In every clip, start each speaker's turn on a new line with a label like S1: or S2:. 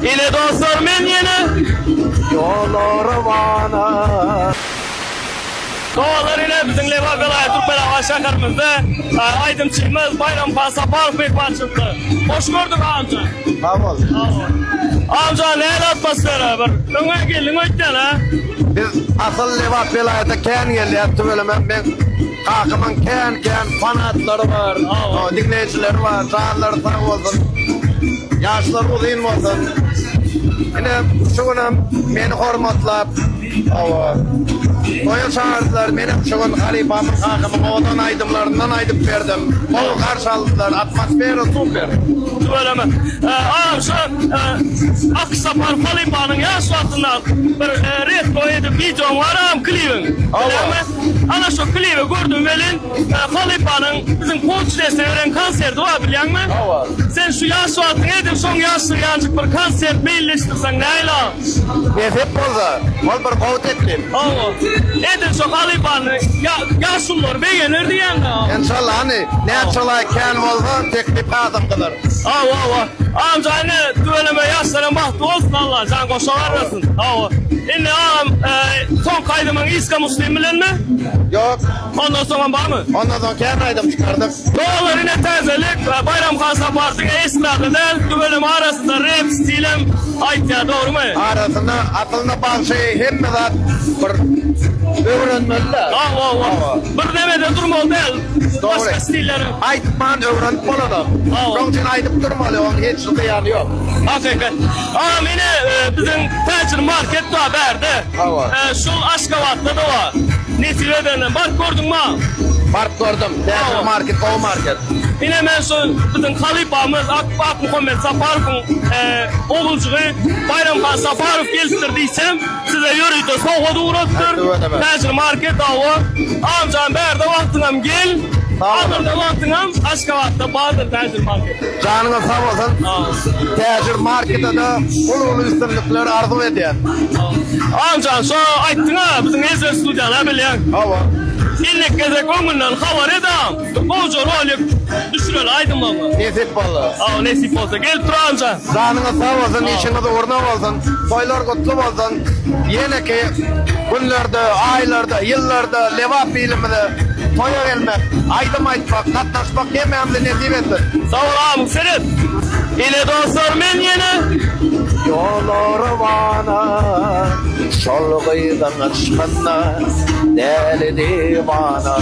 S1: Ine dostlar men ýene.
S2: Ýola rowana.
S1: Doganlar ine biziň Lebap welaýat Türkmenabat şäherimizde aýdymçymyz Baýramhan Saparow myhmançylykda. Hoş gördük agamjan.
S2: Sag bol.
S1: Sag bol. Agamjan nähili atmosfera bir öňe geldiň öýtýän a?
S2: Biz asyl Lebap welaýata kän gelýäs tüweleme men kakamyň kän kän fanatlary bar, diňleýjileri bar, janlary sag bolsun. Ýaşlary uzyn bolsun. Ine şu günem meni hormatlap Hawa. Toýa çagyrdylar, menem şu gün halypamyň kakamyň owadan aýdymlaryndan aýdyp berdim. Gowy garşy aldylar, atmosfera super.
S1: Tüweleme. Agam şu Aky Sapar halypanyň ýaş wagtynda bir retro edip wideoň bar agam klibiň. Hawa. Ana şo klibi gördüm welin halypanyň biziň Poçtesde beren konserti bar bilýäňmi?
S2: Hawa.
S1: Sen şu ýaş wagtyň edil şoň ýaşlygy ýalyjyk bir konsert meýilleşdirseň nähili agam?
S2: Nesip bolsa, ol bir gowy teklip.
S1: Hawa. Edil şo halypany ýaşulular begener diýýäň-dä.
S2: Enşalla, hany, näçe laýk kän bolsa, teklip hasam gyzar.
S1: Hawa, hawa. Agam ine, tüweleme ýaşlaram bagtly bolsun Alla jan goşa garrasyn. Hawa. Indi agam, soňky aýdymyň Iska Muslim bilenmi?
S2: Ýok.
S1: Ondan soňam barmy?
S2: Ondan soň kän aýdym çykardyk.
S1: Doganlar ine täzelik, Baýramhan Sapar diňe estrada däl, tüweleme arasynda rep stilem aýtýar dogrymy?
S2: Arasynda aslynda bagşy hemme zat bir öwrenmeli-dä.
S1: Hawa hawa. Bir nemede durmaly däl. Başga stillere.
S2: Aýtman öwrenip bolanok. Şoň üçin aýdyp durmaly, oň hiç zyýany ýok.
S1: Hakykat. Agam ine biziň Täjir market bar bärde.
S2: Hawa.
S1: Şul Aşgabatda-da bar. Nesip edende baryp gördüňmi agam?
S2: Baryp gördüm. Täjir market gowy market.
S1: Ine men şu biziň halypamyz Ak Akmuhammet Saparowyň oguljygy Baýramhan Saparow gelipdir diýsem, size ýörite sowgat ugradypdyr. Täjir market hawa. Agamjan bärde wagtyňam gel. Ahyrda wagtyňam Aşgabatda bardyr Täjir market.
S2: Janyňyz sag bolsun. Täjir markete-de uly-uly üstünlikler arzuw edýän.
S1: Agamjan şo aýtdyňa biziň Ezber studiýany bilýäň.
S2: Hawa.
S1: Indiki gezek öňünden habar et agam. Gowja rolik düşüreli aýdymlaryňy.
S2: Nesip bolsa.
S1: Hawa nesip bolsa. Gelip dur agamjan.
S2: Janyňyz sag bolsun, işiňiz ugruna bolsun, toýlar gutly bolsun. Ýeneki günlerde, aýlarda, ýyllarda Lebap ilimize toýa gelmek, aýdym aýtmak, gatnaşmak hemmämize nesip etsin.
S1: Sag bol agam seret. Ine dostlar men ýene.
S2: Ýola rowana şol gyzyň yşkynda däli diwana.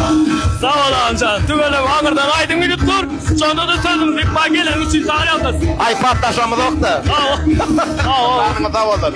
S1: Sag bol agamjan tüweleme aňyrdan aýdym gidip dur. Şonda-da sözümizi ykba geleniň üçin sag ýalkasyn.
S2: Aýpad daşamyzokda.
S1: Sag bol.
S2: Janyňyz sag bolsun.